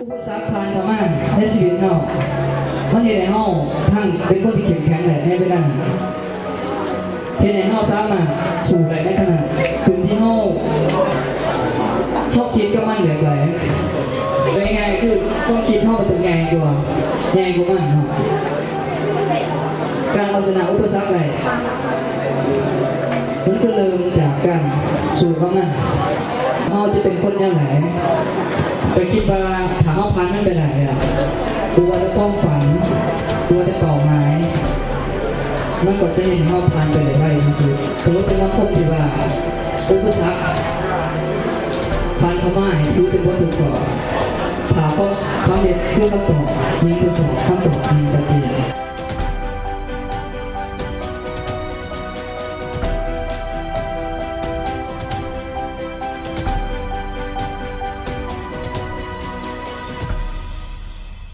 ອຸປະສັກຜ່ານເຂົ້າມາໃນຊີວິດເຮົາ ມັນເຮັດໃຫ້ເຮົາທັງເປັນຄົນທີ່ເຂັ້ມແຂງໄດ້ໃນເວລານັ້ນ ເຮັດໃຫ້ເຮົາສາມາດສູ້ໄດ້ໃນຂະນະຂຶ້ນທີ່ເຮົາ ເຮົາຄິດກັບມັນແບບໃດ. ເວົ້າງ່າຍໆຄືຄວາມຄິດເຮົາມັນຕ້ອງໃຫຍ່ກວ່າ ໃຫຍ່ກວ່າມັນເນາະ. ການເອົາຊະນະອຸປະສັກໄດ້ ມັນກໍເລີ່ມຈາກການສູ້ກັບມັນ. ເຮົາຈະເປັນຄົນແນວໃດ? ຂ້ອຍຄິດວ່າຖ້າເຮົາຜ່ານມັນໄປໄດ້ແລ້ວ ບໍ່ວ່າແຕ່ຄວາມຝັນ ບໍ່ວ່າແຕ່ເປົ້າໝາຍ ມັນກໍຈະເຮັດໃຫ້ເຮົາຜ່ານໄປໄດ້ໄວທີ່ສຸດ. ສະຫຼຸບເປັນຄຳຄົມທີ່ວ່າ ອຸປະສັກຜ່ານເຂົ້າມາໃຫ້ຖືເປັນບົດທົດສອບ. ຖ້າຄວາມສຳເລັດຄືຄຳຕອບຍິງທົດສອບ, ຄ